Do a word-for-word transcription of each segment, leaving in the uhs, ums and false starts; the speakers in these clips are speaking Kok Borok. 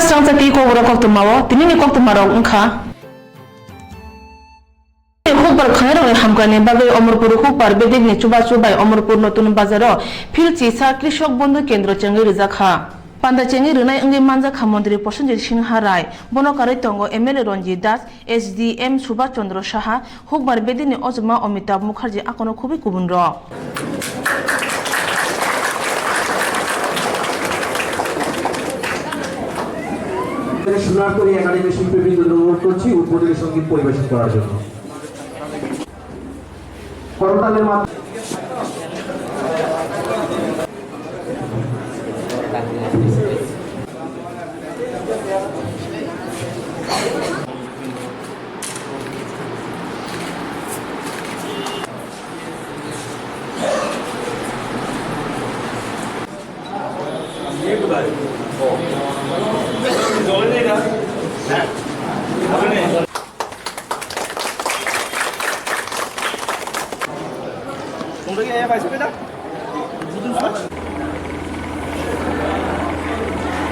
Srangchati kokrok koktwmao tinini koktwmarok wngkha. Hukbar khwnairokni hamkrai ni bagwi Omorpur Hukbar bedekni chubachu bai Omorpur Notun Bazaro phil chisa Krishok Bondhu Kendro chengwi rijak kha. Panda chengwi rwnai wngwi manjak kha Montri Prosenjit Sinha Rai, bono karwi tongo M L A Ranjit Das, S D M Subhash Chandra Saha, Hukbar bedini ojoma Amitabh Mukherjee akono khubui kubunrok. Sonartori একাডেমির শিল্পীবৃন্দ অনুরোধ করছি উদ্বোধনী সঙ্গীত পরিবেশন করার জন্য। করতালের মাধ্যমে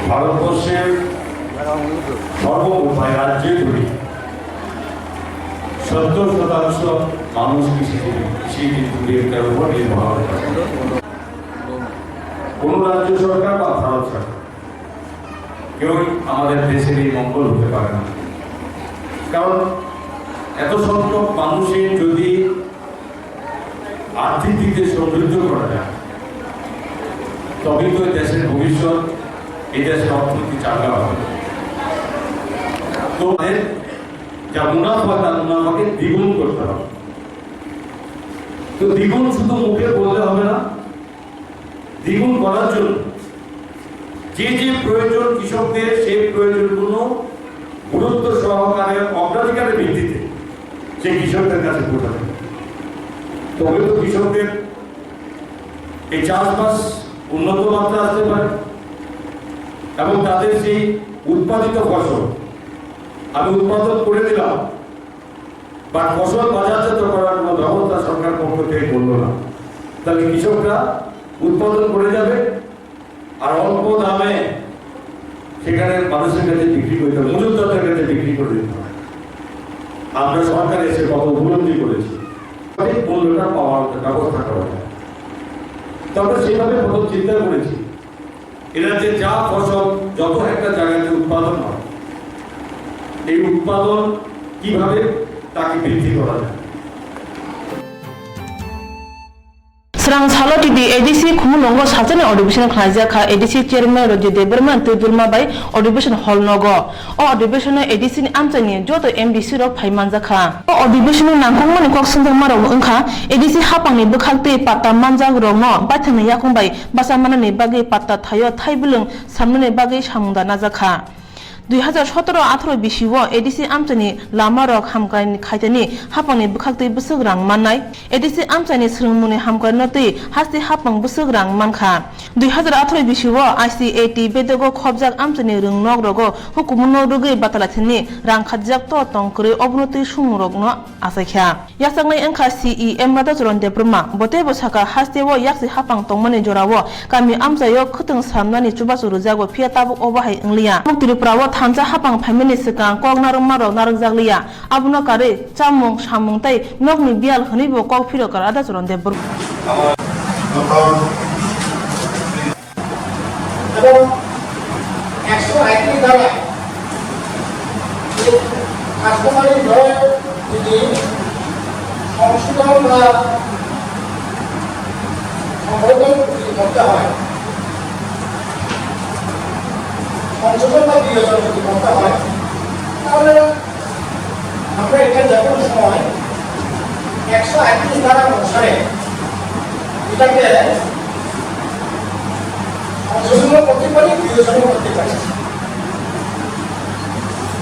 ভারতবর্ষের সর্বপ্রথায় রাজ্যে ধরি সত্তর শতাংশ মানুষ কৃষিজীবী, কৃষি কিন্তু জীবিকার উপর নির্ভর করে। কোনো রাজ্য সরকার বা ভারত সরকার কেউই আমাদের দেশের এই মঙ্গল হতে পারে না। কারণ এত সংখ্যক মানুষের যদি আর্থিক দিক দিয়ে সমৃদ্ধ করা যায়, তবেই তো দেশের ভবিষ্যৎ, এই দেশের অর্থনীতি চাঙ্গা হবে। তো এর যা মুনাফা, তার মুনাফাকে দ্বিগুণ করতে হবে। তো দ্বিগুণ শুধু মুখে বললে হবে না, দ্বিগুণ করার জন্য যে যে প্রয়োজন কৃষকদের, সেই প্রয়োজনগুলো গুরুত্ব সহকারে অগ্রাধিকারের ভিত্তিতে যে কৃষকদের কাছে পৌঁছাবে, তবে তো কৃষকদের এই চাষবাস উন্নত মাত্রা আসতে পারে এবং তাদের সেই উৎপাদিত ফসল আমি উৎপাদন করে দিলাম, বা ফসল বাজারজাত করার কোনো ব্যবস্থা সরকার পক্ষ থেকে করলো না, তাহলে কৃষকরা উৎপাদন করে যাবে, আর অল্প দামে সেখানে মানুষের কাছে বিক্রি করতে হবে, মজুতদারদের কাছে বিক্রি করে দিতে হবে। আমরা সরকার এসে কত উপলব্ধি করেছি, সঠিক মূল্যটা পাওয়ার ব্যবস্থা করা যায়। তো আমরা সেইভাবে প্রথম চিন্তা করেছি। এরা যে যা ফসল যত একটা জায়গাতে উৎপাদন হয়, এই উৎপাদন কিভাবে তাকে বৃদ্ধি করা যায়। Srang salo T D A D C Khumulwngo salsani odibison khlaijak kha. A D C chairman Rajit Debbarma tei Dulma bai odibison hall nogo. O odibison-o A D C ni amchaini joto M D C rok phai manjak kha. O odibison-o nangkukmani kok swngjakmarok wngkha A D C hapangni bwkhak tei patta manjakrokno baithangni yakung bai bacha manani bagwi patta thaio thai bwlwng samnani bagwi samung da najak kha. Dui hazar sotoro atharo bisio A D C amchaini lamarok hamkrai khaitani hapangni bwkhak tei bwswk rang mannai. A D C amchaini swrwngmungni hamkraino twi haste hapang bwswk rang mankha. Dui hazar atharo bisio I C A T bedego khopjak amchaini rwngnokrogo hukumunno rwgwi batalaithani rang khatijak to tong kwrwi obono twi sumungrokno achaikha. Yachaknai wngkha C E M Radhacharan Debbarma. Bo teibo sakha, hasteo yaksi hapang tongmani jorao kami amchaio khwtwng samnani chubachu rwjago, phiya tabuk obo hai wngliya. Tabuk Tripurao thansa hapang phaimani swkang kok narwkmarok narwkjakliya. Abono karwi chamung samung tei nokni biyal hwnwibo kok phirokha Radhacharan Debbarma. Abo ekso aitri dara je customary law jodi songsodhon ba songsodhon jodi korte hoy, songsodhon ba biyojon jodi korte hoy, tahole আমরা এখানে যখন সময় একশো আটত্রিশ ধারা অনুসারে এটাকে সংশোধনও করতে পারি, বিয়োজনও করতে পারি।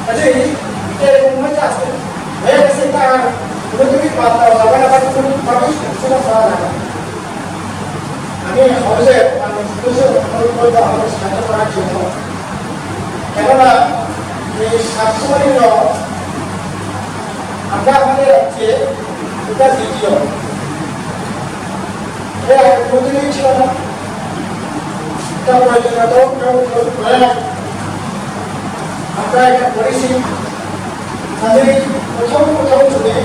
কাজেই এটা এরকম হয়েছে, আজকে হয়ে গেছে, এটা আর কোনোদিনই বাদ দেওয়া যাবে না, বা কোনোভাবেই সংশোধন করা যাবে না। আমি সহজে, মানে, সদস্য অনুরোধ করবো আমাদের সাহায্য করার জন্য। কেননা এই সাতশো কোটি ঋণ আমরা আমাদের রাজ্যে এটা দ্বিতীয়। এর আগে কোনোদিনই ছিল না। এটা প্রয়োজনীয়তা কেউ কেউ ধরে না। আমরা একটা পলিসি, তাদের প্রথম প্রথম যুগে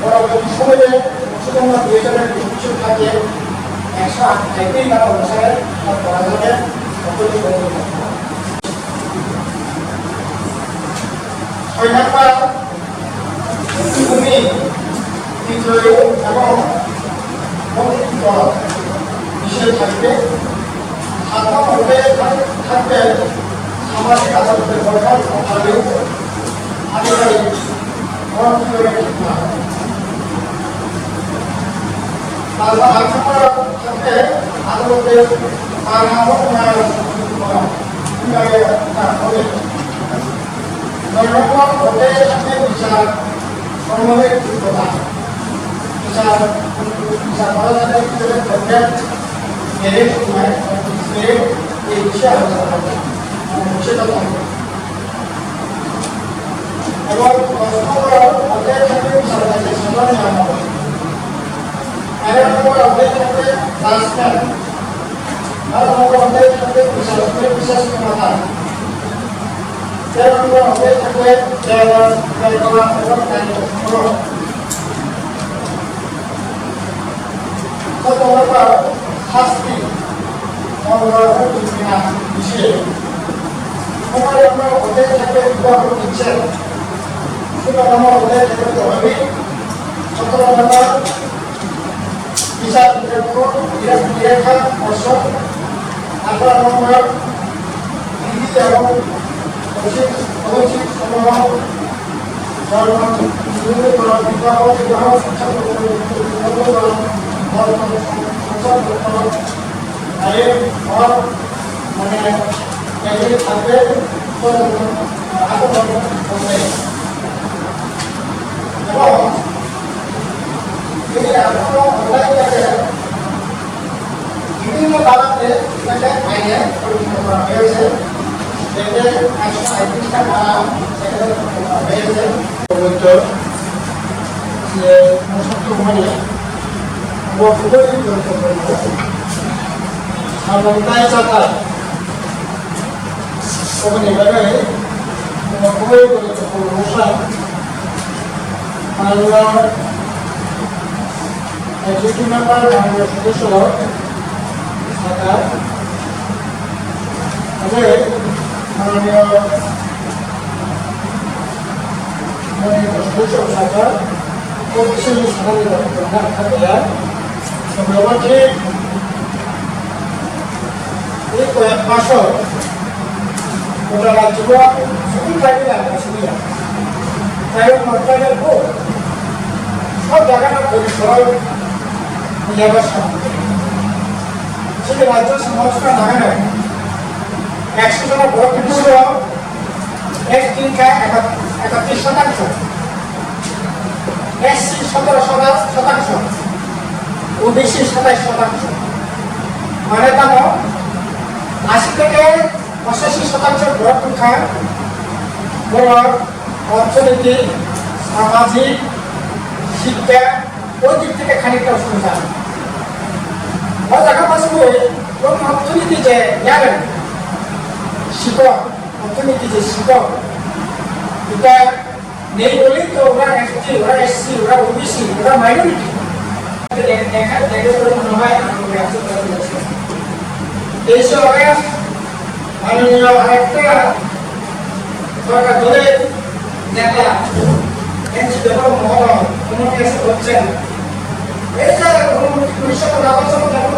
বড় কবি সমাজে মুসলমান দুই হাজার কিছু থাকে, একশো আট সাইকেল তারা অনুসারে তার করা যাবে। ছয় নম্বর, তুমি বিজয় এবং বন্ধুত্ব বিষয় থাকবে। সাধারণ ভাবে থাকবে সামাজিক আদালতের দরকার থাকবে। আধিকারিক বন্ধুত্ব না। তারপর আঠারো থাকবে আদালতের তার নাম হবে। নয় নম্বর, অধ্যায়ে থাকবে বিচার কর্মব্যস্ততা। বিচার, বিচার করা যাবে, বিচারের প্রক্রিয়া, মেরিট, মেরিট, এই বিষয়ে আলোচনা করবে। সেটা থাকবে। এবং দশ নম্বর অধ্যায়ে থাকবে বিচার কার্যের সাধারণ নিয়মাবলী। এগারো নম্বর অধ্যায়ে থাকবে জাজমেন্ট। বারো নম্বর অধ্যায়ে থাকবে প্রশাসনের বিশেষ ক্ষমতা। তেরো নম্বর অধ্যায়ে থাকবে ব্যবহার, ব্যবহার এবং দায়িত্ব সংগ্রহ। চোদ্দ নম্বর শাস্তি, অপরাধের বিধান বিষয়ে। পনেরো নম্বর অধ্যায়ে থাকবে বিবাহ বিচ্ছেদ। ষোলো নম্বর অধ্যায়ে থাকবে তহবিল। সতেরো নম্বর বিচার বিতর্ক, বিরাট বিরেখা, দর্শন, আঠারো নম্বর, বিধি এবং অনুচিত, অনুচিত সমূহ, ধর্ম, বিরোধী করা, বিবাহ, বিবাহ, সংসার, ধর্ম, সংসার, আরে, হক, মানে, এগুলি থাকবে, তো, আঠারো নম্বর, এবং এই আঠারো অধ্যায়টাকে বিভিন্ন ধারাতে এটাকে আইনে পরিণত করা হয়েছে। এতে একশো আটত্রিশটা ধারা সেখানে পরিণত করা হয়েছে। পবিত্র যে মনুষ্যত্ব মানে আমরা খুবই গুরুত্বপূর্ণ। সাধারণত চাকা ওখানে এভাবে আমরা খুবই গুরুত্বপূর্ণ মশা। মাননীয় এক্সিকিউটিভ মেম্বার, মাননীয় সদস্য থাকা, তবে মাননীয়, মাননীয় সদস্য থাকা, ও কিছু সাধারণ থাকা, আমরা ঠিক এই কয়েক মাসও গোটা রাজ্যে শুধু ট্রাইবেল আর শুধু ট্রাইবেল নন ট্রাইবেল ভোট সব জায়গাটা পরিসর নিয়ে আবার সামনে। শুধু রাজ্য সমাজটা নাগাল্যান্ড একশো জন ভোট কিন্তু এসটি সংখ্যা একাত্তর শতাংশ, এসসি সতেরো শতাংশ, ওবিসি সাতাইশ শতাংশ। মানে তারা আশি থেকে পঁচাশি শতাংশ ভোট সংখ্যা বড় অর্থনীতি, সামাজিক, শিক্ষা, ওই দিক থেকে খানিকটা অসুবিধা। ও জায়গা পাশে ওই অর্থনীতি যে জানেন, শিক্ষক, অর্থনীতি যে শিক্ষক, এটা নেই বলেই তো ওরা এসটি, ওরা এসসি, ওরা ওবিসি, ওরা মাইনরিটি। দেখা, দেখা করে মনে হয় আমরা ব্যবসা করে যাচ্ছি। তেইশে অগাস্ট মাননীয় আরেকটা সরকার দলের নেতা এনসি দেবর মহোদয় কোনো কেসে হচ্ছেন। এই যে উনিশশো নব্বই সালে যখন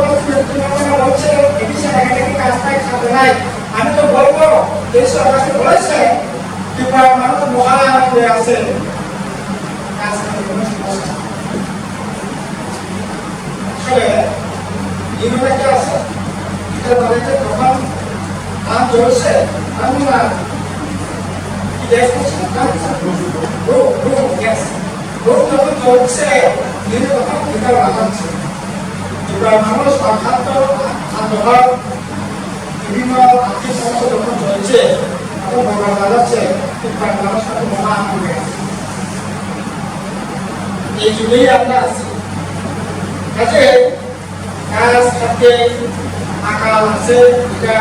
বলছে, এবিসি একাডেমি কাজ নাই, খাতে নাই, আমি তো বলবো, তেইশে অগাস্টে বলেছে, ত্রিপুরার মানুষ মহা আনন্দে আছে। আসলে, ইউরোপে কি আছে? এটা তাদেরকে প্রথম ধান চলছে, ধান না। কি গ্যাস করছে? ধান। রোগ, রোগ, গ্যাস। রোগ যখন চলছে, ইউরোপে তখন এটা বাড়াচ্ছে। ত্রিপুরার মানুষ অখাদ্য, আন্দোলন, বিভিন্ন আর্থিক সমস্যা যখন চলছে, তখন বাংলা দাঁড়াচ্ছে, খুব বাংলা ভাষা খুব মহা আনন্দে আছে। এই যুগেই আমরা আছি। কাজে কাজ থাকতে আকাল আছে, এটা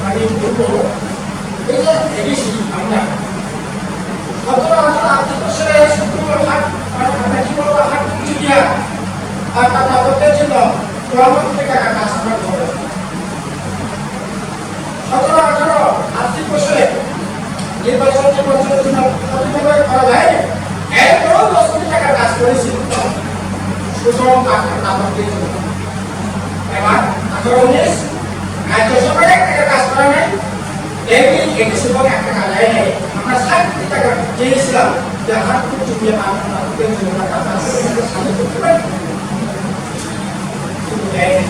আমি বলবো। সতেরো আঠারো আর্থিক বছরে শুক্রবার হাট, মানে, আমরা কি বলবো, হাট চুটিয়া, আর তার নাটকের জন্য চুয়ান্ন কোটি টাকা কাজ করা হবে। সতেরো আঠারো আর্থিক বছরে নির্বাচন নির্বাচনের জন্য প্রতিবেদন করা যায়, এরপরও দশ কোটি টাকা কাজ করেছি সুষম কাজ নাটকের জন্য। এবার আঠারো উনিশ রাজ্য সরকারের একটা কাজ করা নাই। এমনি একুশে পদে একটা কাজ হয় নাই। আমরা ষাট কোটি টাকা চেয়েছিলাম যে হাট খুব চুপিয়ে আমরা পেয়েছি, আমরা কাজ আসলে কিন্তু সামনে করতে পারি। কিন্তু দেয়নি।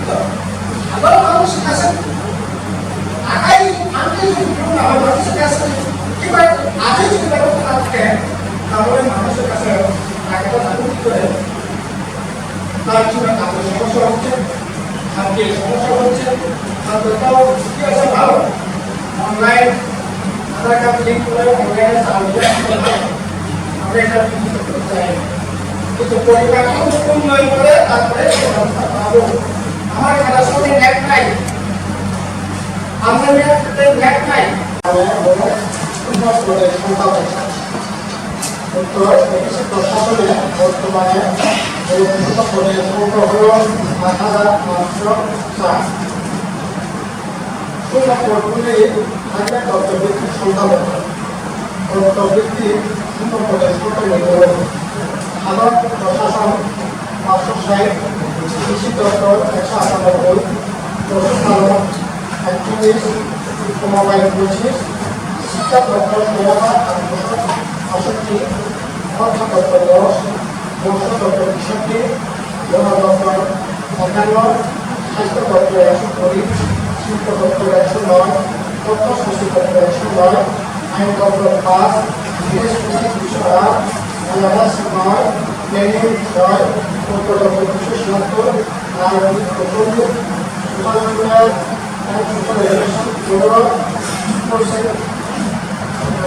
তো সাধারণ মানুষের কাছে টাকাই আনতে যদি কোনো না হয়, মানুষের কাছে কিংবা আগে যদি ব্যবস্থা না থাকে, তাহলে মানুষের কাছে টাকাটা থাকুক কি করে? তার জন্য তাদের সমস্যা হচ্ছে, খাদ্যের সমস্যা হচ্ছে, খাদ্য তাও কি আছে ভালো, অনলাইন আধার কার্ড লিংক করে অনলাইনে চাল দেওয়া, আমরা এটা বিকশিত করতে চাই। কিন্তু পরিকাঠামো উন্নয়ন করে তারপরে সে ব্যবস্থা পাবো। আমার খেলার সঙ্গে ন্যাক নাই, আমরা ন্যাক নাই। উত্তর, একুশে প্রশাসনে বর্তমানে গুরুত্বপূর্ণ পদে সংখ্যা হল আট হাজার পাঁচশো চার। শূন্য পদগুলি থাকলে দপ্তর ভিত্তিক সংখ্যা বেতন। দপ্তর ভিত্তিক শূন্য পদে সংখ্যা বেতন। সাধারণ প্রশাসন পাঁচশো ষাট, কৃষি দপ্তর একশো আটানব্বই, পশুপালন একচল্লিশ, সমবায় পঁচিশ, শিক্ষা দপ্তর ছয় হাজার আটশো আটষট্টি, অর্থ দপ্তর দশ, মৎস্য দপ্তর তেষট্টি, বন দপ্তর একান্ন, স্বাস্থ্য দপ্তর একশো কুড়ি, শিল্প দপ্তর একশো নয়, তথ্য সংস্কৃতি দপ্তর একশো নয়, আইন দপ্তর পাঁচ, বিদেশ সচিব দুশো আট, আলাদা নয়, প্ল্যানিং ছয়, উত্তর দপ্তর দুশো ছিয়াত্তর, রাজনৈতিক প্রসঙ্গ, সুপার সুপার, আইন সুপার এডুকেশন পনেরো, স্পোর্টস,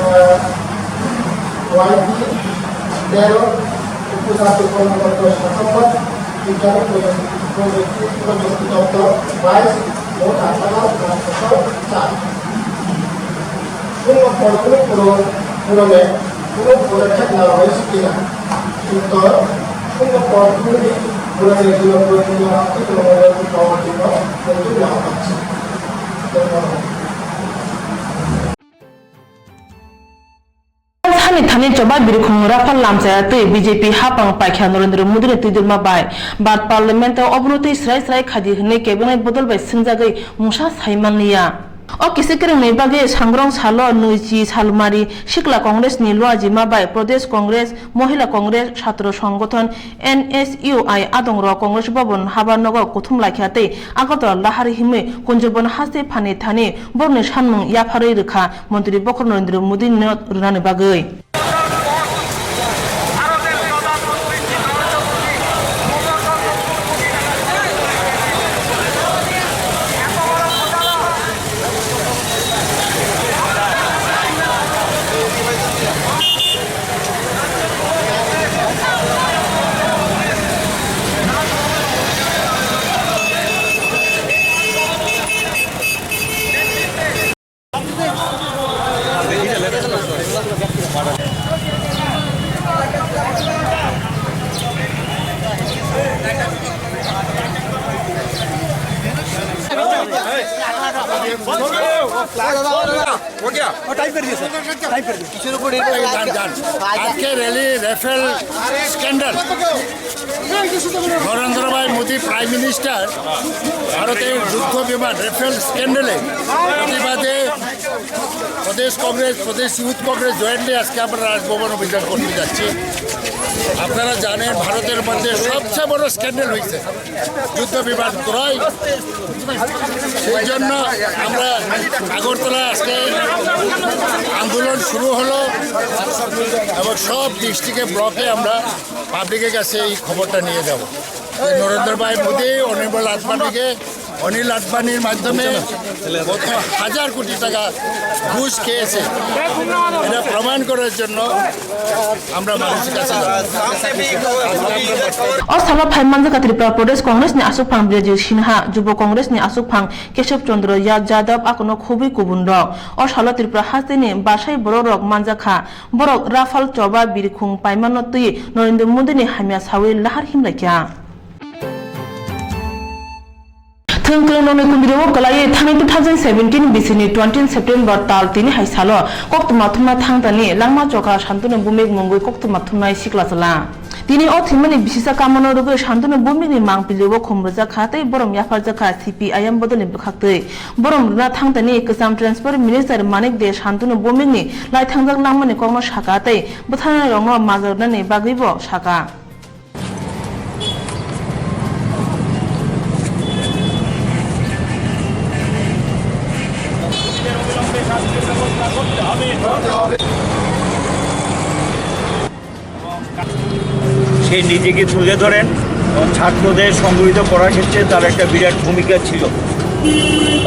আহ, ওয়াইপি তেরো, উপজাতীয় কর্মকর্তা সাতান্ন, বিজ্ঞান ও প্রযুক্তি, প্রযুক্তি, প্রযুক্তি দপ্তর বাইশ, মোট আট হাজার পাঁচশো চার। শূন্য পদগুলো পূরণ, পূরণে কোনো পদক্ষেপ নেওয়া হয়েছে কিনা? উত্তর, শূন্য পদগুলি পূরণের জন্য প্রয়োজনীয় আর্থিক অনুমোদন পাওয়ার জন্য প্রস্তুত নেওয়া হচ্ছে। ধন্যবাদ। Sani thani choba birikhung Rafal lamchaya twi B J P hapang paikha Narendra Modi ni twidulma bai. Bharat Parliament o obono twi srai srai khaidi hwnwi cabinet bodol bai swngjagwi mungsa sai manliya. O kisa kwrwngni bagwi sangrong salo nwichi salmari sikla Congress ni luajima bai Pradesh Congress, Mohila Congress, Chhatro Songothan, N S U I adongrok Congress Bhavan habar nogo kuthum laikha tei Agartala lahari himwi Kunjubon haste phani thani borokni sanmung yapharwi rwkha Montri Bokhorok Narendra Modi no rwnani bagwi. हो गया। टाइप कर दिया sir, type कर दिया। আজকে rally, Rafael scandal. Narendra ভাই Modi prime minister ভারতের যুদ্ধ বিমান রাফেল স্ক্যান্ডালে প্রতিবাদে প্রদেশ কংগ্রেস, প্রদেশ ইউথ কংগ্রেস জয়েন্টলি আজকে আমরা রাজভবন অভিযান করতে যাচ্ছি। আপনারা জানেন, ভারতের মধ্যে সবচেয়ে বড় স্ক্যান্ডাল হয়েছে যুদ্ধ বিমান ক্রয়। সেই জন্য আমরা আগরতলা আজকে আন্দোলন শুরু হলো এবং সব ডিস্ট্রিক্টে, ব্লকে আমরা পাবলিকের কাছে এই খবরটা নিয়ে যাব যে নরেন্দ্র ভাই মোদী, অনির্বাণ আদবানিকে অনিল আদবানির মাধ্যমে কত হাজার কোটি টাকা ঘুষ খেয়েছে, এটা প্রমাণ করার জন্য আমরা মানুষের কাছে যাব। O salo phai manjakha Tripura Pradesh Congress ni aswkphang Briju Sinha, Jubo Congress ni aswkphang Kesab Chandra Ya-, Yadav, akono khobwi kubun rok. O salo Tripura hasteni basai borok rok manjakha. Borok Rafal choba birkhung paimano twi Narendra Modi ni hamya sawi lahar himlaikha. Thwng kwlwng nokni kundri o kwlaiwi thani two thousand seventeen bisini twenty September tal tini hai salo koktwma thumna thangtani langma chokra Santunu Bhumik mungwi koktwma thumnai sikla chwla. Tini o thwimani bisisa kamano rwgwi Santunu Bhumikni mangpili o khum rwjak kha tei borom yapharjak kha C P I M bodolni bwkhaktwi. Borom rwna thangtani kwcham Transport Minister Manik De Santunu Bhumikni laithangjak langmani kokno saka tei bwtharnairokno majra rwnani bagwibo saka. সে নিজেকে তুলে ধরেন এবং ছাত্রদের সংগঠিত করার ক্ষেত্রে তার একটা বিরাট ভূমিকা ছিল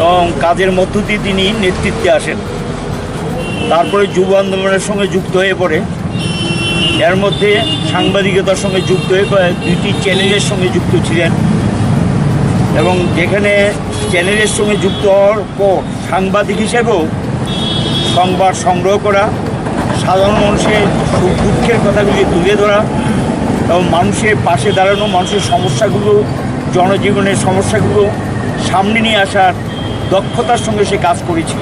এবং কাজের মধ্য দিয়ে তিনি নেতৃত্বে আসেন। তারপরে যুব আন্দোলনের সঙ্গে যুক্ত হয়ে পড়ে, এর মধ্যে সাংবাদিকতার সঙ্গে যুক্ত হয়ে প্রায় দুইটি চ্যানেলের সঙ্গে যুক্ত ছিলেন এবং যেখানে চ্যানেলের সঙ্গে যুক্ত হওয়ার পর সাংবাদিক হিসেবেও সংবাদ সংগ্রহ করা, সাধারণ মানুষের সুখ দুঃখের কথাগুলি তুলে ধরা এবং মানুষের পাশে দাঁড়ানো, মানুষের সমস্যাগুলো, জনজীবনের সমস্যাগুলো সামনে নিয়ে আসার দক্ষতার সঙ্গে সে কাজ করেছিল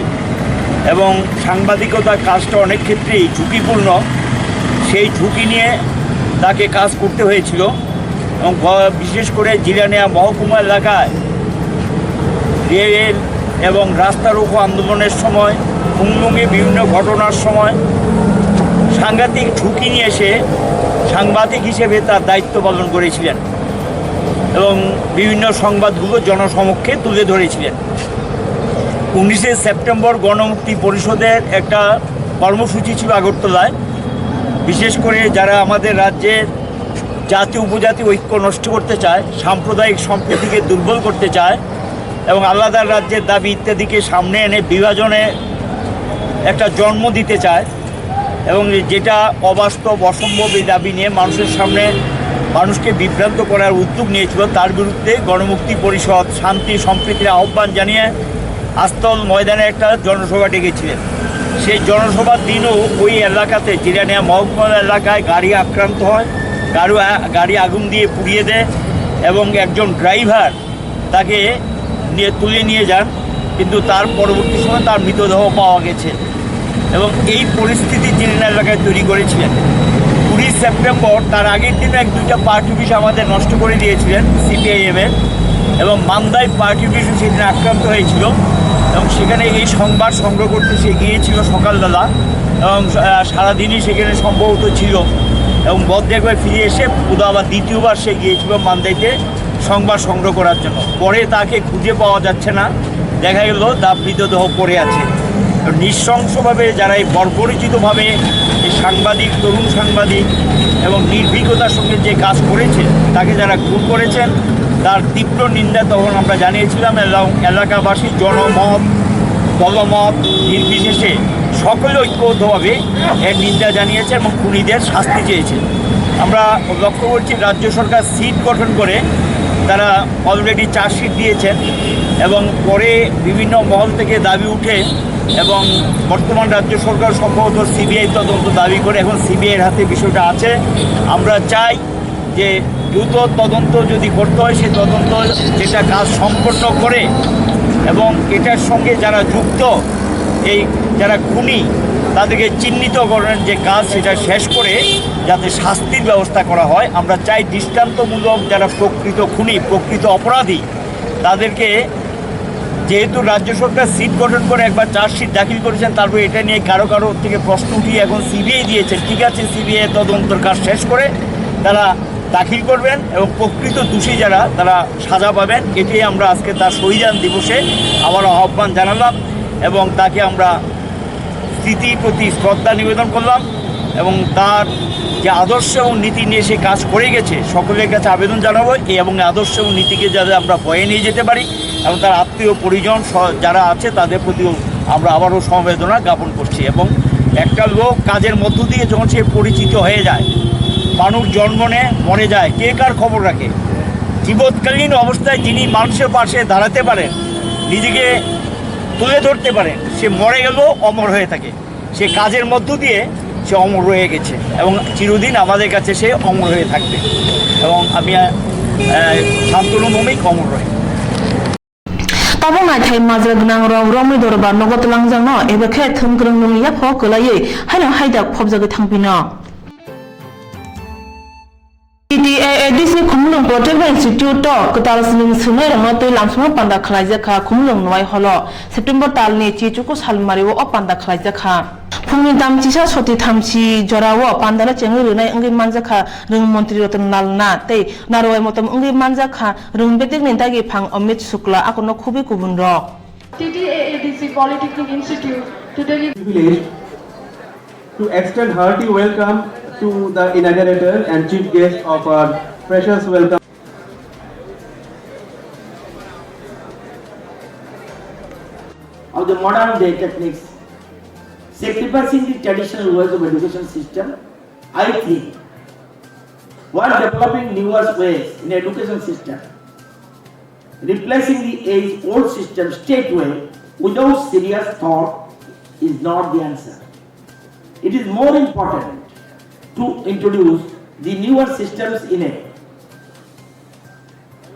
এবং সাংবাদিকতার কাজটা অনেক ক্ষেত্রেই ঝুঁকিপূর্ণ। সেই ঝুঁকি নিয়ে তাকে কাজ করতে হয়েছিল এবং গ-, বিশেষ করে জিরানিয়া মহকুমা এলাকায় রেল এবং রাস্তা রোকো আন্দোলনের সময়, হুমলুঙে বিভিন্ন ঘটনার সময় সাংঘাতিক ঝুঁকি নিয়ে সে সাংবাদিক হিসেবে তার দায়িত্ব পালন করেছিলেন এবং বিভিন্ন সংবাদগুলো জনসমক্ষে তুলে ধরেছিলেন। উনিশে সেপ্টেম্বর গণমুক্তি পরিষদের একটা কর্মসূচি ছিল আগরতলায়, বিশেষ করে যারা আমাদের রাজ্যের জাতি উপজাতি ঐক্য নষ্ট করতে চায়, সাম্প্রদায়িক সম্প্রীতিকে দুর্বল করতে চায় এবং আলাদা রাজ্যের দাবি ইত্যাদিকে সামনে এনে বিভাজনে একটা জন্ম দিতে চায় এবং যেটা অবাস্তব, অসম্ভব, এই দাবি নিয়ে মানুষের সামনে মানুষকে বিভ্রান্ত করার উদ্যোগ নিয়েছিল, তার বিরুদ্ধে গণমুক্তি পরিষদ শান্তি সম্প্রীতির আহ্বান জানিয়ে আস্তল ময়দানে একটা জনসভা ডেকেছিলেন। সেই জনসভার দিনও ওই এলাকাতে, জিরানিয়া মহকুমা এলাকায় গাড়ি আক্রান্ত হয়, গাড়ি আ-, গাড়ি আগুন দিয়ে পুড়িয়ে দেয় এবং একজন ড্রাইভার তাকে নিয়ে, তুলে নিয়ে যান, কিন্তু তার পরবর্তী সময় তার মৃতদেহ পাওয়া গেছে এবং এই পরিস্থিতি জিরানিয়া এলাকায় তৈরি করেছিলেন। কুড়ি সেপ্টেম্বর, তার আগের দিন এক দুইটা পার্টি অফিস আমাদের নষ্ট করে দিয়েছিলেন সিপিআইএম এর এবং মান্দায় পার্টি অফিসও সেদিন আক্রান্ত হয়েছিল এবং সেখানে এই সংবাদ সংগ্রহ করতে সে গিয়েছিল সকালবেলা এবং, আহ, সারাদিনই সেখানে সম্ভবত ছিল এবং বদ্রে একবার ফিরে এসে বোধহয় আবার দ্বিতীয়বার সে গিয়েছিল মান্দাইতে সংবাদ সংগ্রহ করার জন্য। পরে তাকে খুঁজে পাওয়া যাচ্ছে না, দেখা গেল তার মৃতদেহ পড়ে আছে। নৃশংসভাবে যারা এই বর্বরচিতভাবে এই সাংবাদিক, তরুণ সাংবাদিক এবং নির্ভীকতার সঙ্গে যে কাজ করেছে, তাকে যারা খুন করেছেন, তার তীব্র নিন্দা তখন আমরা জানিয়েছিলাম এবং এলাকাবাসী জনমত, দলমত নির্বিশেষে সকলে ঐক্যবদ্ধভাবে এর নিন্দা জানিয়েছে এবং খুনিদের শাস্তি চেয়েছে। আমরা লক্ষ্য করছি রাজ্য সরকার সিট গঠন করে তারা অলরেডি চার্জশিট দিয়েছেন এবং পরে বিভিন্ন মহল থেকে দাবি উঠে এবং বর্তমান রাজ্য সরকার সম্ভবত সিবিআই তদন্ত দাবি করে এখন সিবিআইর হাতে বিষয়টা আছে। আমরা চাই যে দ্রুত তদন্ত যদি করতে হয়, সেই তদন্ত যেটা কাজ সম্পন্ন করে এবং এটার সঙ্গে যারা যুক্ত, এই যারা খুনি, তাদেরকে চিহ্নিতকরণের যে কাজ, সেটা শেষ করে যাতে শাস্তির ব্যবস্থা করা হয়। আমরা চাই দৃষ্টান্তমূলক যারা প্রকৃত খুনি, প্রকৃত অপরাধী, তাদেরকে, যেহেতু রাজ্য সরকার সিট গঠন করে একবার চার্জশিট দাখিল করেছেন, তারপর এটা নিয়ে কারো কারো থেকে প্রশ্ন উঠিয়ে এখন সিবিআই দিয়েছেন। ঠিক আছে, সিবিআই তদন্তর কাজ শেষ করে তারা দাখিল করবেন এবং প্রকৃত দোষী যারা, তারা সাজা পাবেন। এটাই আমরা আজকে তার শহীদান দিবসে আবারও আহ্বান জানালাম এবং তাকে আমরা স্মৃতির প্রতি শ্রদ্ধা নিবেদন করলাম এবং তার যে আদর্শ এবং নীতি নিয়ে সে কাজ করে গেছে, সকলের কাছে আবেদন জানাবো এই এবং আদর্শ এবং নীতিকে যাতে আমরা বয়ে নিয়ে যেতে পারি। এবং তার আত্মীয় পরিজন স-, যারা আছে, তাদের প্রতিও আমরা আবারও সমবেদনা জ্ঞাপন করছি। এবং একটা লোক কাজের মধ্য দিয়ে যখন সে পরিচিত হয়ে যায়, মানুষ জন্ম নেয়, মরে যায়, কে কার খবর রাখে? জীবৎকালীন অবস্থায় যিনি মানুষের পাশে দাঁড়াতে পারেন, নিজেকে তুলে ধরতে পারেন, সে মরে গেলেও অমর হয়ে থাকে। সে কাজের মধ্য দিয়ে সে অমর রয়ে গেছে এবং চিরদিন আমাদের কাছে সে অমর হয়ে থাকবে। এবং আমি, আহ, আহ, শান্তনু ভৌমিক অমর রয়। Tabuk naithai majra gwnang rok romwi dorbar nogo twlangjakno eba khe thwngkwrwng nwng yapho kwlaiwi haino haidak phobjagwi thangphino. T T A A D C Khumulwng Protective Institute o kwtal swngnairokno twi lamsokma panda khlaijak kha Khumulwng Nwai Hall o. September talni chichuku salmario o panda khlaijak kha. Phungni dam chisa soti thamchi jorao pandano chengwi rwnai wngwi manjak kha rwng montri Ratan Lal Nath tei narwai motom wngwi manjak kha rwng bedekni dagi phang Amit Shukla, akono khubui kubun rok. T T A A D C Polytechnic Institute to deliver. Privileged to extend hearty welcome to the inaugurator and chief guest of our freshers welcome. Of the modern day techniques, sacrificing the traditional ways of education system, I think, while developing newer ways in education system, replacing the age-old system straightway without serious thought is not the answer. It is more important to introduce the newer systems in a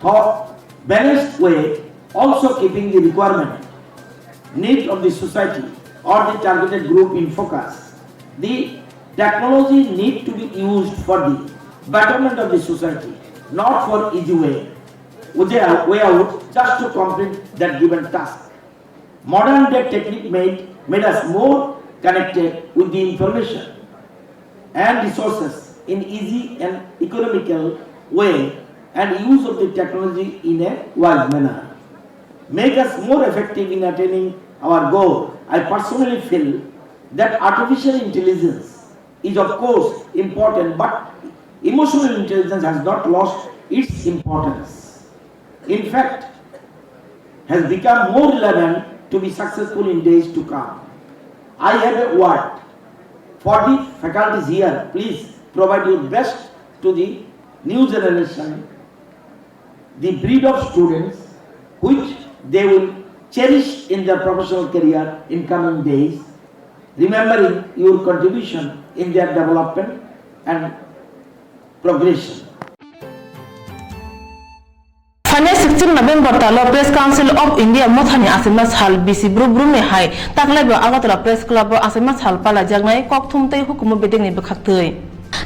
thought balanced way, also keeping the requirement, need of the society or the targeted group in focus. The technology need to be used for the betterment of the society, not for easy way, way out, just to complete that given task. Modern day technique made, made us more connected with the information and resources in easy and economical way, and use of the technology in a wise manner make us more effective in attaining our goal. I personally feel that artificial intelligence is of course important, but emotional intelligence has not lost its importance. In fact, has become more relevant to be successful in days to come. I have a word for the faculties here. Please provide your best to the new generation, the breed of students which they will cherish in their professional career in coming days, remembering your contribution in their development and progression. Phainai sixteen November talo Press Council of India mothani achaima sal bisi bru brumni hai taklaibo Agartala Press Club o achaima sal palaijaknai kokthum tei hukumu bedekni bwkhaktwi.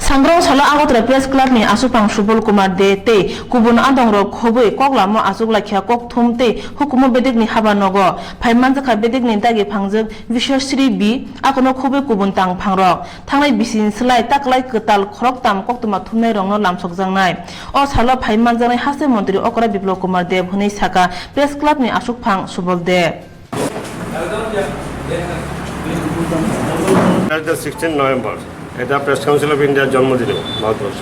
Sangrong salo Agartala Press Club ni aswkphang Subol Kumar De tei kubun adongrok khobwi koklamo achuklaikha kokthum tei hukumu bedekni habanogo phai manjakha bedekni dagi phangjak Vishwasri B, akono khobwi kubun tang phangrok. Thangnai bisini slai taklai kwtal khoroktham koktwma thumnairokno lamsokjaknai. O salo phai manjaknai haste montri okra Biplab Kumar Deb hwnwi saka Press Club ni aswkphang Subol Deb. আজ sixteen November, এটা press council of ইন্ডিয়ার জন্মদিন, ভারতবর্ষ।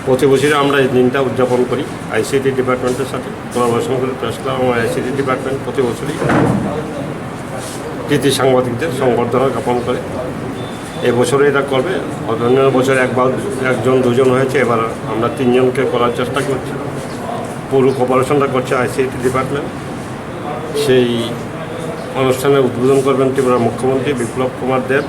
প্রতি বছরই আমরা এই দিনটা উদযাপন করি আইসিটি ডিপার্টমেন্টের সাথে কোলাবোরেশন করে। প্রেস ক্লাব এবং আইসিটি ডিপার্টমেন্ট প্রতি বছরই কৃতি সাংবাদিকদের সংবর্ধনা জ্ঞাপন করে। এবছরও এটা করবে। অন্যান্য বছর একবার একজন দুজন হয়েছে, এবার আমরা তিনজনকে করার চেষ্টা করছি। পুরো কোপারেশনটা করছে আইসিটি ডিপার্টমেন্ট। সেই অনুষ্ঠানের উদ্বোধন করবেন ত্রিপুরার মুখ্যমন্ত্রী বিপ্লব কুমার দেব।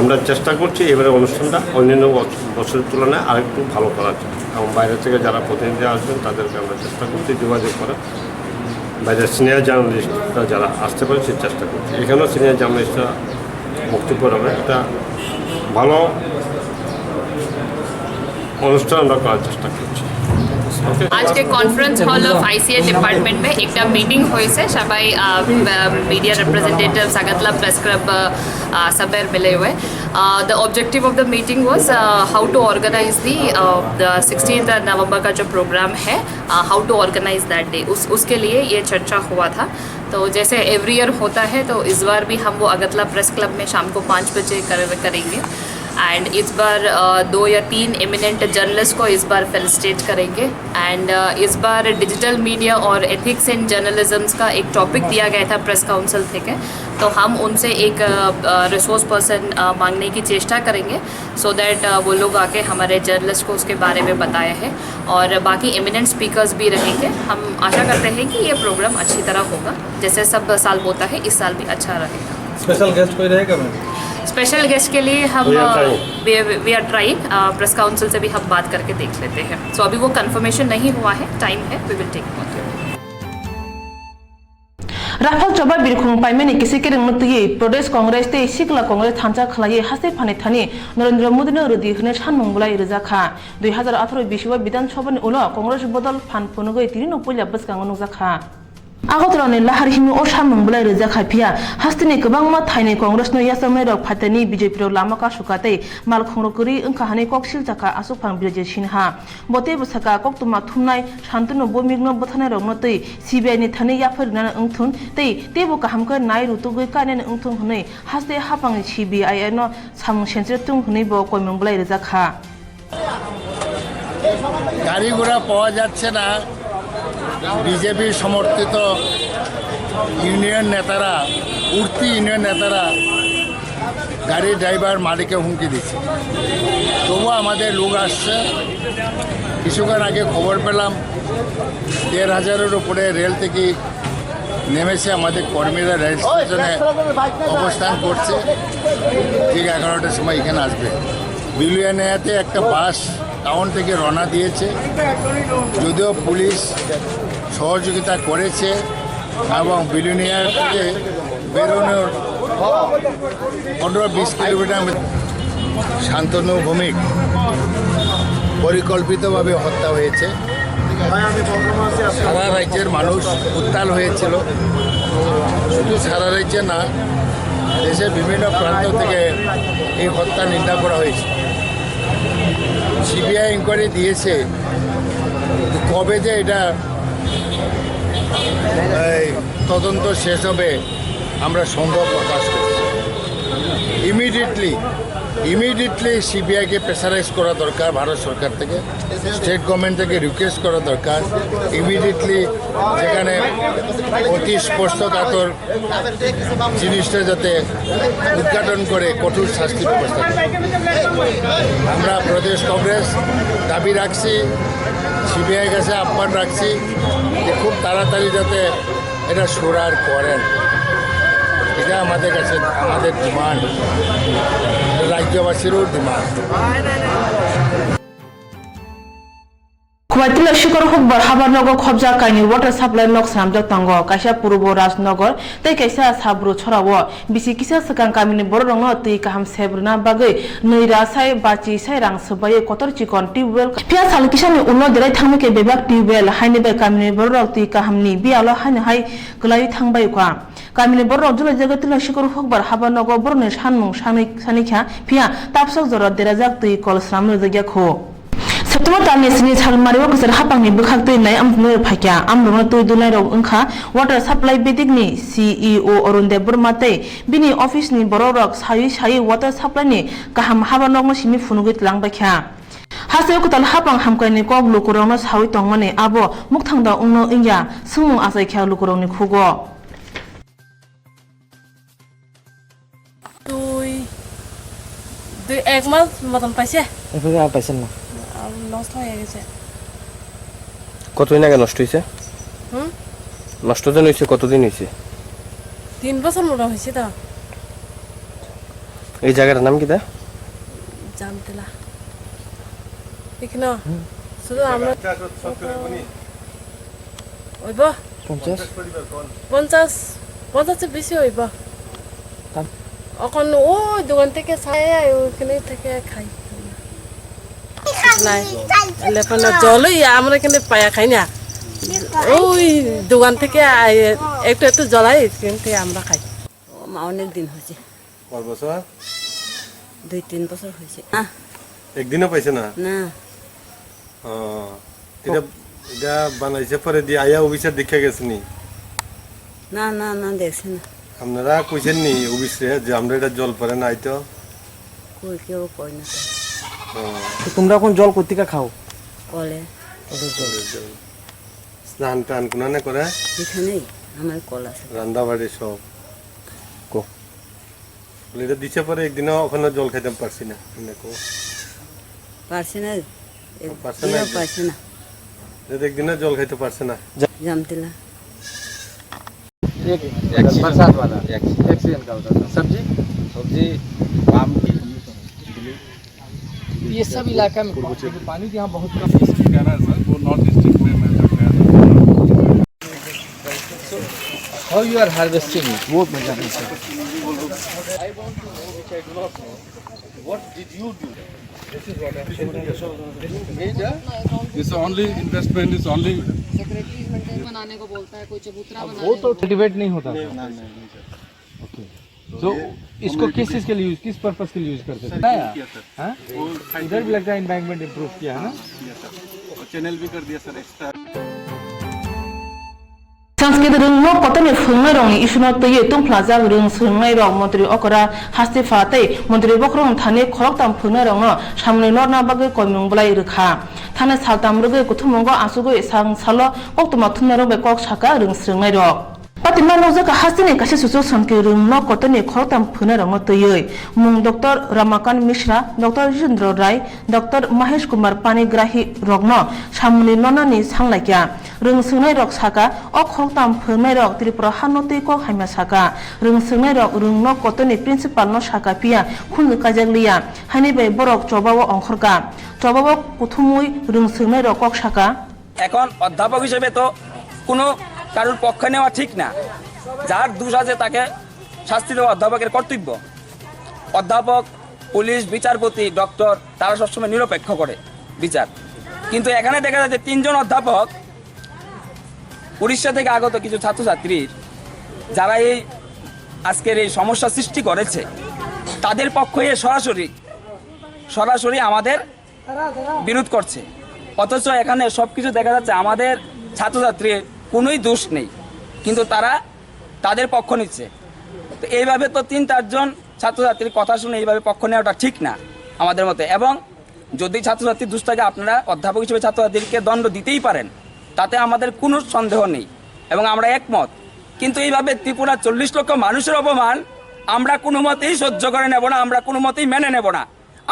আমরা চেষ্টা করছি এবারে অনুষ্ঠানটা অন্যান্য বছ-, বছরের তুলনায় আরেকটু ভালো করার জন্য, এবং বাইরে থেকে যারা প্রতিনিধি আসবেন তাদেরকে আমরা চেষ্টা করছি যোগাযোগ করার। বাইরের সিনিয়র জার্নালিস্টরা যারা আসতে পারে, সেই চেষ্টা করছি। এখানেও সিনিয়র জার্নালিস্টরা মুক্তি প্রোগ্রামে একটা ভালো অনুষ্ঠান আমরা করার চেষ্টা করছি। ওকে। आज के conference hall of ICA department में एक मीटिंग हुई से सबाई, अ, अ, media representatives, Agartala press club, अ, अ, सबै मिले हुए। Uh, the objective of the meeting was, uh, how to organize the, uh, the sixteenth November का जो प्रोग्राम है, uh, how to organize that day, उस उसके लिए ये चर्चा हुआ था। तो जैसे एवरी ईयर होता है, तो इस बार भी हम वो अगरतला प्रेस क्लब में शाम को पाँच बजे कर, करेंगे। एंड इस बार अ, दो या तीन एमिनेंट जर्नलिस्ट को इस बार फेलिसिटेट करेंगे। एंड इस बार डिजिटल मीडिया और एथिक्स इन जर्नलिज्म का एक टॉपिक दिया गया था प्रेस काउंसिल থেকে। तो हम उनसे एक रिसोर्स पर्सन मांगने की चेष्टा करेंगे, सो दैट वो लोग आके हमारे जर्नलिस्ट को उसके बारे में बताए हैं। और बाकी एमिनेंट स्पीकर्स भी रहेंगे। हम आशा करते हैं कि ये प्रोग्राम अच्छी तरह होगा, जैसे सब साल होता है, इस साल भी अच्छा रहेगा। स्पेशल गेस्ट कोई रहेगा, मैम? स्पेशल गेस्ट के लिए हम We are trying. We are trying, press council से भी हम बात करके देख लेते हैं। सो अभी वो कंफर्मेशन नहीं हुआ है, टाइम है, we will take. Raphal choba birkhung paimani kisi kerengno twiwi Pradesh Congress tei Sikla Congress thansa khlaiwi haste phani thani Narendra Modino rwdi hwnwi sanmung bwlai rwjak kha. Dui hazar atharo bisio Bidhan Sabhani ulo Congress bodol phan phunugwi tinino puila bwskango nukjak kha. Agartala ni lahar himwi o samung bwlai rwjak kha, phiya hasteni kwbangma thaini Congress no yachakmani rok phaitani B J P rok lama kasukha tei malkhung rok kwrwi wngkha hwnwi kok silchakha Achukphang Brijesh Sinha. Bo teibo sakha, koktwma thumnai Santanu Bhowmik no bwtharnai rok no twi C B I ni thani yaphar rwna wngthun tei teibo kaham khe nai rutugwi kainani wngthun hwnwi haste haphang C B I no samung senchre thung hwnwi bo koimung bwlai rwjak kha. গাড়ি ঘোড়া পাওয়া যাচ্ছে না। বিজেপি সমর্থিত ইউনিয়ন নেতারা, উঠতি ইউনিয়ন নেতারা গাড়ি ড্রাইভার মালিককে হুমকি দিচ্ছে। তবুও আমাদের লোক আসছে। কিছুক্ষণ আগে খবর পেলাম, দেড় হাজারের উপরে রেল থেকে নেমেছে, আমাদের কর্মীরা রেল স্টেশনে অবস্থান করছে, ঠিক এগারোটার সময় এখানে আসবে। বিলুয়ানিয়াতে একটা বাস টাউন থেকে রওনা দিয়েছে, যদিও পুলিশ সহযোগিতা করেছে এবং বিলুয়ানিয়া থেকে বেরোনোর পনেরো বিশ কিলোমিটার মধ্যে শান্তনু ভৌমিক পরিকল্পিতভাবে হত্যা হয়েছে। সারা রাজ্যের মানুষ উত্তাল হয়েছিল। শুধু সারা রাজ্যে না, দেশের বিভিন্ন প্রান্ত থেকে এই হত্যা নিন্দা করা হয়েছে। সিবিআই ইনকোয়ারি দিয়েছে, কবে যে এটা এই তদন্ত শেষ হবে, আমরা সন্দেহ প্রকাশ করছি। ইমিডিয়েটলি, ইমিডিয়েটলি সিবিআইকে প্রেশারাইজ করা দরকার ভারত সরকার থেকে, স্টেট গভর্নমেন্ট থেকে রিকোয়েস্ট করা দরকার, ইমিডিয়েটলি যেখানে অতি স্পর্শকাতর জিনিসটা যাতে উদ্ঘাটন করে কঠোর শাস্তির ব্যবস্থা করে। আমরা প্রদেশ কংগ্রেস দাবি রাখছি, সিবিআই কাছে আহ্বান রাখছি যে খুব তাড়াতাড়ি যাতে এটা সুরার করেন। এটা আমাদের কাছে, আমাদের ডিমান্ড, রাজ্যবাসীরও demand. Khwai tila sikor hukbar habar nogo khobjak kainwi water supply nok swnamjak tongo, kaisa Purbo Rajnagar tei kaisa Sabru Chorao. Bisi kisa swkang kamini bororokno twi kaham sep rwna bagwi nwi ra sai bachi sai rang swbaiwi kotor chikon tubewell. Phiya sal kisani ulo derai thangwi khe bebak tubewell haini bai kamini bororok twi kahamni biyalo haino hai kwlaiwi thangbai kha. Kamini bororok julaijagwi tila sikor hukbar habar nogo borokni sanmung sanwi sanikha, phiya tapsok jora derajak twi kol swnam rwjakya kho. September talni sini salmario kwchar haphangni bwkhak twi nai amtwino phaikha. Amrokno twi dunairok wngkha water supply bedikni C E O Arun Debbarma tei bini office ni borokrok saywi saywi water supply ni kaham habar nokno simi phunugwi twlangbaikha. Hasteo kwtal haphang hamkrai ni kok lukurokno sawi tongmani abo mukthangda wngno wngya swngmung achaikha lukurokni khugo. দুই, দুই, এক মাস মতন পাইছে। এভাবে আর পাইছেন না? আর নষ্ট হয়ে গেছে। কতদিন আগে নষ্ট হয়েছে? হুম? নষ্ট যেন হয়েছে, কতদিন হয়েছে? তিন বছর মতো হয়েছে তো। এই জায়গাটার নাম কিতা? জামতলা। এখানে হুম। শুধু আমরা ওইব। পঞ্চাশ? পঞ্চাশ, পঞ্চাশ তো বেশি হইব। দাম? এখন ওই দোকান থেকে চাই, ওইখানে থেকে খাই। নাই, লেপন জলই আমরা এখানে পায়া খাই না। ওই দোকান থেকে আই-, একটু একটু জলাই, এখান থেকে আমরা খাই। ও মা, অনেক দিন হয়েছে। কত বছর? দুই তিন বছর হয়েছে। আহ। একদিনও পাইছে না? না। ও, এটা, এটা বানাইছে পরে দিয়ে আয়া অফিসার দেখে গেছে নি? না, না, না, দেখছে না। আপনারা কইছেন নি অফিসে যে আমরা এটা জল পরে নাই তো? কই কেউ কয় না তো। ও। তো তোমরা এখন জল কোত্থেকে খাও? কলে। কলের জল। কলের জল। স্নান টান কোনানে করে? এখানেই আমার কল আছে। রান্নাবাড়ি সব। কো। বলে, এটা দিছে পরে একদিনও ওখানে জল খাইতাম পারছি না। এনে কো। পারছে না, এ, পারছে না দিয়েও একদিন। পারছে না। এটা একদিনও জল খাইতে পারছে না। জামতলা। एक एक सीजन। बरसात वाला। एक सीजन। एक सीजन का होता था। सब्जी? सब्जी, आम। ये सब इलाका में पानी, पानी तो यहाँ बहुत कम। इसकी कह रहा है सर, वो नॉर्थ डिस्ट्रिक्ट में मैं जब गया था। How you are harvesting? वो मैं जानना चाहता हूँ। What did you do? This is what I'm saying. This only investment is only secretary बनाने को बोलता है, कोई चबूतरा बनाने को बोलता है। वो तो कल्टीवेट नहीं होता। नहीं, नहीं, नहीं, नहीं, सर। ओके। तो तो ये इसको किस चीज के लिए यूज़, किस पर्पस के लिए यूज़ करते थे? वो खाई इधर भी लगता है एम्बैंकमेंट इम्प्रूव किया है ना? हाँ, किया सर। और चैनल भी कर दिया sir extra. Sanskrit rwngno kotorni phwrwngnairokni issueno twiwi tungphlajak rwng swrwngnairok Montri Okra Hastifa tei Montri Bokhorok thani khoroktham phwrwngnairokno samungni norna bagwi koimung bwlai rwkha. Thani saltham rwgwi kuthumungo achugwi sang salo koktwma thumnairok bai kok saka rwng swrwngnairok. Patima nukjakha hasteni kaisa suchuk sanskrit rwngno kotorni khoroktham phwrwngnairokno twiwi mung Doctor Ramakant Mishra, Doctor Jitendra Rai, Doctor Mahesh Kumar Panigrahi rokno samungni nornani sanglaikha. Rwng swrwngnairok saka, o khoroktham phwrwngnairok Tripura hano twi kok hamya saka. Rwng swrwngnairok rwngno kotorni principal no saka phiya khunju kaijak liya, haini bai borok chobao ongkhorkha. Chobao kuthumwi rwng swrwngnairok kok saka. এখন অধ্যাপক হিসেবে তো কোনো কারোর পক্ষ নেওয়া ঠিক না। যার দোষ আছে তাকে শাস্তি দেওয়া অধ্যাপকের কর্তব্য। অধ্যাপক, পুলিশ, বিচারপতি, ডক্টর, তারা সবসময় নিরপেক্ষ করে বিচার। কিন্তু এখানে দেখা যাচ্ছে তিনজন অধ্যাপক উড়িষ্যা থেকে আগত কিছু ছাত্রছাত্রীর, যারা এই আজকের এই সমস্যা সৃষ্টি করেছে, তাদের পক্ষ হয়ে সরাসরি, সরাসরি আমাদের বিরোধ করছে। অথচ এখানে সবকিছু দেখা যাচ্ছে আমাদের ছাত্রছাত্রীর কোনোই দোষ নেই, কিন্তু তারা তাদের পক্ষ নিচ্ছে। তো এইভাবে তো তিন চারজন ছাত্রছাত্রীর কথা শুনে এইভাবে পক্ষ নেওয়াটা ঠিক না আমাদের মতে। এবং যদি ছাত্রছাত্রীর দোষ থাকে, আপনারা অধ্যাপক হিসেবে ছাত্রছাত্রীকে দণ্ড দিতেই পারেন, তাতে আমাদের কোনো সন্দেহ নেই এবং আমরা একমত। কিন্তু এইভাবে ত্রিপুরা চল্লিশ লক্ষ মানুষের অপমান আমরা কোনো মতেই সহ্য করে নেব না, আমরা কোনো মতেই মেনে নেব না।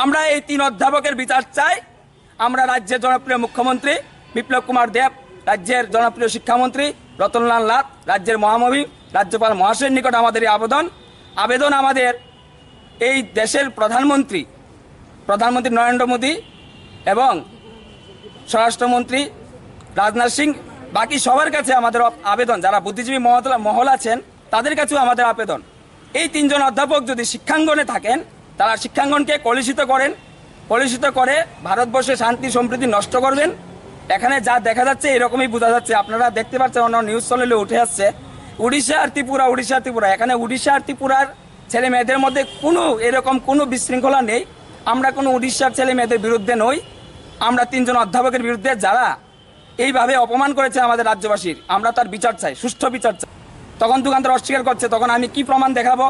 আমরা এই তিন অধ্যাপকের বিচার চাই। আমরা রাজ্যের জনপ্রিয় মুখ্যমন্ত্রী বিপ্লব কুমার দেব, রাজ্যের জনপ্রিয় শিক্ষামন্ত্রী রতনলাল নাথ, রাজ্যের মহামহিম রাজ্যপাল মহাশয়ের নিকট আমাদের এই আবেদন। আবেদন আমাদের এই দেশের প্রধানমন্ত্রী, প্রধানমন্ত্রী নরেন্দ্র মোদী এবং স্বরাষ্ট্রমন্ত্রী রাজনাথ সিং, বাকি সবার কাছে আমাদের অব-, আবেদন, যারা বুদ্ধিজীবী মহতলা-, মহল আছেন, তাদের কাছেও আমাদের আবেদন। এই তিনজন অধ্যাপক যদি শিক্ষাঙ্গনে থাকেন, তারা শিক্ষাঙ্গনকে কলুষিত করেন, কলুষিত করে ভারতবর্ষে শান্তি সম্প্রীতি নষ্ট করবেন। এখানে যা দেখা যাচ্ছে, এরকমই বোঝা যাচ্ছে। আপনারা দেখতে পাচ্ছেন, অন্য নিউজ চ্যানেলে উঠে আসছে উড়িষ্যা আর ত্রিপুরা, উড়িষ্যা আর ত্রিপুরা। এখানে উড়িষ্যা আর ত্রিপুরার ছেলে মেয়েদের মধ্যে কোনো এরকম কোনো বিশৃঙ্খলা নেই। আমরা কোনো উড়িষ্যার ছেলে মেয়েদের বিরুদ্ধে নই, আমরা তিনজন অধ্যাপকের বিরুদ্ধে, যারা এইভাবে অপমান করেছে আমাদের রাজ্যবাসীর, আমরা তার বিচার চাই, সুষ্ঠু বিচার চাই। তখন দোকানদার অস্বীকার করছে, তখন আমি কি প্রমাণ দেখাবো?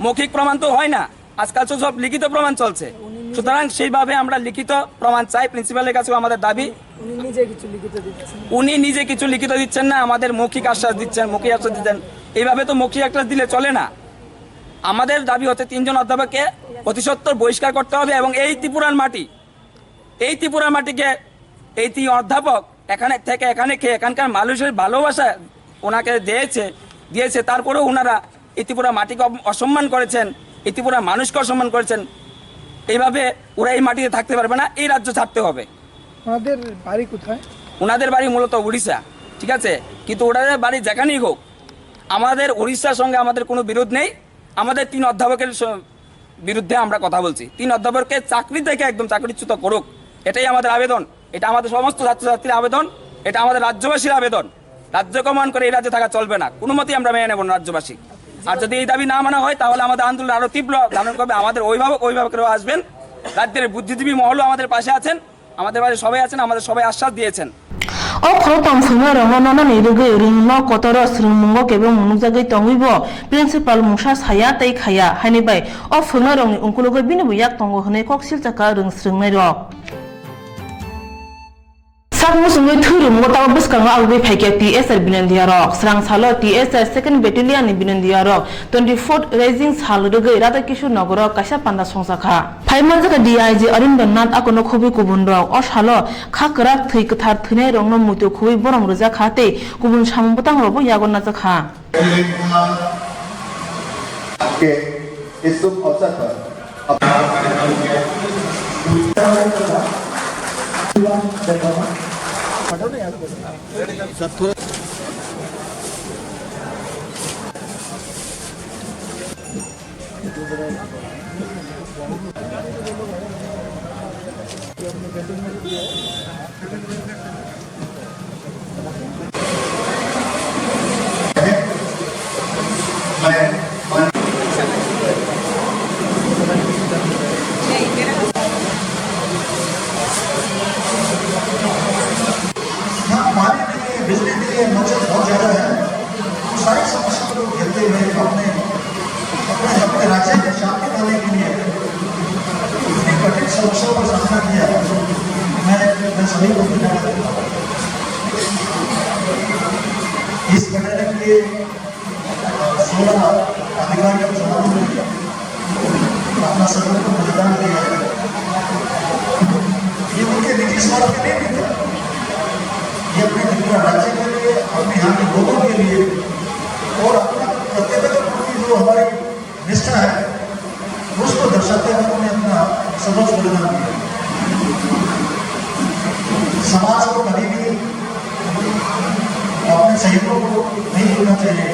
মৌখিক প্রমাণ তো হয় না, আজকাল তো সব লিখিত প্রমাণ চলছে। সুতরাং সেইভাবে আমরা লিখিত প্রমাণ চাই, প্রিন্সিপালের কাছেও আমাদের দাবি। উনি নিজে কিছু লিখিত দিচ্ছেন। উনি নিজে কিছু লিখিত দিচ্ছেন না, আমাদের মৌখিক আশ্বাস দিচ্ছেন, মৌখিক আশ্বাস দিচ্ছেন। এইভাবে তো মৌখিক আশ্বাস দিলে চলে না। আমাদের দাবি হচ্ছে তিনজন অধ্যাপককে অতি সত্বর বহিষ্কার করতে হবে এবং এই ত্রিপুরার মাটি, এই ত্রিপুরার মাটিকে এই তিন অধ্যাপক এখানে থেকে, এখানে খেয়ে, এখানকার মানুষের ভালোবাসা ওনাকে দিয়েছে, দিয়েছে, তারপরেও ওনারা এই ত্রিপুরা মাটিকে অপ-, অসম্মান করেছেন, এই ত্রিপুরা মানুষকে অসম্মান করেছেন। এইভাবে ওরা এই মাটিতে থাকতে পারবে না, এই রাজ্য ছাড়তে হবে। ওনাদের বাড়ি কোথায়? ওনাদের বাড়ি মূলত উড়িষ্যা, ঠিক আছে, কিন্তু ওনাদের বাড়ি যেখানেই হোক, আমাদের উড়িষ্যার সঙ্গে আমাদের কোনো বিরোধ নেই। আমাদের তিন অধ্যাপকের স-, বিরুদ্ধে আমরা কথা বলছি। তিন অধ্যাপককে চাকরি থেকে একদম চাকরিচ্যুত করুক, এটাই আমাদের আবেদন। এটা আমাদের সমস্ত ছাত্রছাত্রীর আবেদন, এটা আমাদের রাজ্যবাসীর আবেদন। রাজ্যকে অপমান করে এই রাজ্যে থাকা চলবে না, কোনো মতেই আমরা মেনে নেব না রাজ্যবাসী। আর যদি এই দাবি না মানা হয়, তাহলে আমাদের আন্দোলন আরো তীব্র ধারণ করবে। আমাদের অভিভাবক, অভিভাবকরাও আসবেন, রাজ্যের বুদ্ধিজীবী মহলও আমাদের পাশে আছেন, আমাদের পাশে সবাই আছেন, আমাদের সবাই আশ্বাস দিয়েছেন। O khoroktham phwrwngnairokno nonani rwgwi rwngno kotoro swrwngmungo kebengmung nukjagwi tongwibo principal mungsa saya tei khaya, haini bai o phwrwngnairokni ukulugwi binibo yak tongo hwnwi kok silchakha rwng swrwngnairok. Sak muchungwi thwi rwmgo tamo bwskango agwi phaikha T S R binandiya rok. Swrang salo T S R second battalion ni binandiya rok twenty fourth raising sal rwgwi Radha Kishore Nogoro kaisa panda songjakha. Phai manjakha D I G Arindra Nath akono khobwi kubun rok. O salo kha kwrak thwi kwthar thwinai rokno muitu khobwi borom rwjakha tei kubun samung bwtang rokbo yago najakha. के इस शुभ अवसर पर हाँ, पानी नहीं है, बिजली नहीं है, मच्छर बहुत ज्यादा है। सारी समस्या को झेलते हुए अपने, अपने, अपने राज्य में शांति लाने के लिए इतनी कठिन समस्याओं का सामना किया। मैं, मैं सभी को धन्यवाद देता हूँ। इस घटना के लिए सोलह अधिकारियों जवानों ने अपना सर्वोत्तम बलिदान दिया है। ये उनके निजी स्वार्थ के लिए नहीं था, ये अपने त्रिपुरा राज्य के लिए, अपने यहाँ के लोगों के लिए और अपना कर्तव्य के प्रति जो हमारी निष्ठा है, उसको दर्शाते हुए उन्होंने अपना सर्वोच्च बलिदान दिया। समाज को कभी भी अपने शहीदों को नहीं भूलना चाहिए।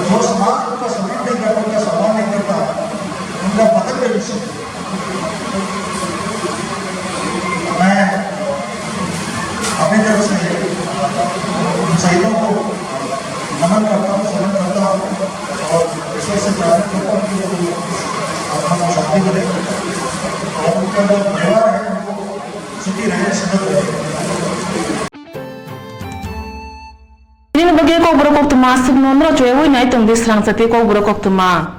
जो समाज उनका सम्मान नहीं करता, उनका सम्मान नहीं करता, उनका पतन भी निश्चित है। मैं अपनी तरफ से उन शहीदों को नमन करता हूँ, स्मरण करता हूँ और ईश्वर से प्रार्थना करता हूँ कि वो आत्मा को शांति मिले और उनका जो परिवार है, वो सुखी रहे, समृद्ध रहे। Nini bagwi kokborok koktwma aswkno norok chwngwi nai tongdi srangchati kokborok koktwma.